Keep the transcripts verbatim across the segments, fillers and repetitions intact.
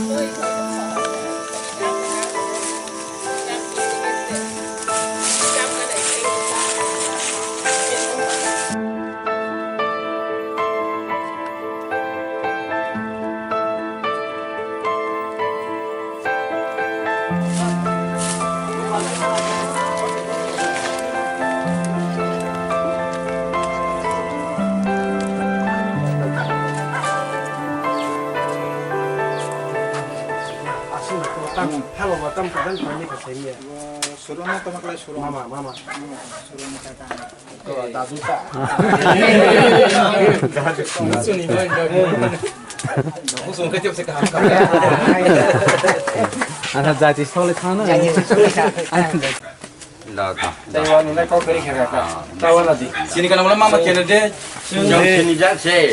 Aswk tam, halo ba tam kadan kami ka semiya. Surona tama klai surona. Mama, mama. Surona kata. Dadu ta. Suni bai bai. Aku sungkai tiap sekali. Ana jati sole thana. Da, da. Taiwan na kau kari kha ka. Taiwan na di. Sini kana mama kena de. Jong sini jak se.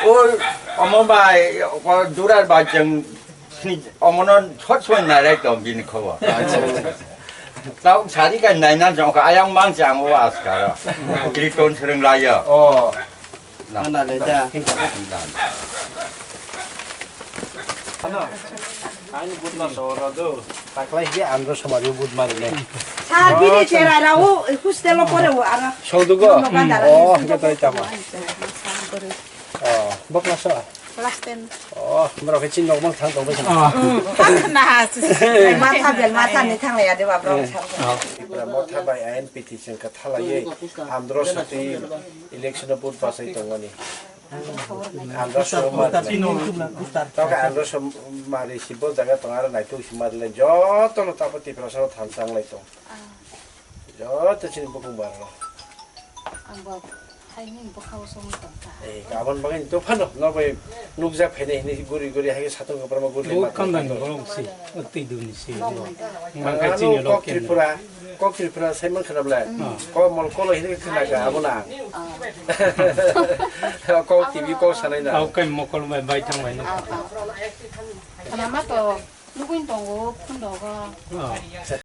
Oi, omo bai, ko durar bai jeng sini omono chot soi na rek tong bini khobo. Tau sari ka nai na jong ka ayang mang jang o askara. Kiri ton sereng laya. Oh. Ana le da. Taklai hi andro somari bud mari le. Sa bini chera ra o hostel o pore o ara. Songdugo. Oh, hingke toi tamo. Oh, bok na so. Class ten. Oh, bro ke chin nok mang thang tong bai. Na. Ma tha bel ma tha ni thang ya de ba bro. Motha bai ain piti cheng ka thalai. Andro sati election o bud basai tong ani. Andro somari. Tau ke andro somari si bo jaga tong aro naituk si mari le joto no tabo Tiprasa o thansa lai tong. Joto chini bukung bar no. Ang bo hai ni bukha o song tong kha. Eh, abon bagin to phano no bai nukjak phainai hini guri guri hai satung ko prama guri. Bo kandang borok si, otti duni si. Mangkai chini kok Tripura. Kok Tripura Simon khana bla. Ko mol kolo hini khana ga abo na. Kok T V kok sanai na. Au kai mokol bai bai thang bai na. Khana ma to nugui tongo phundogo.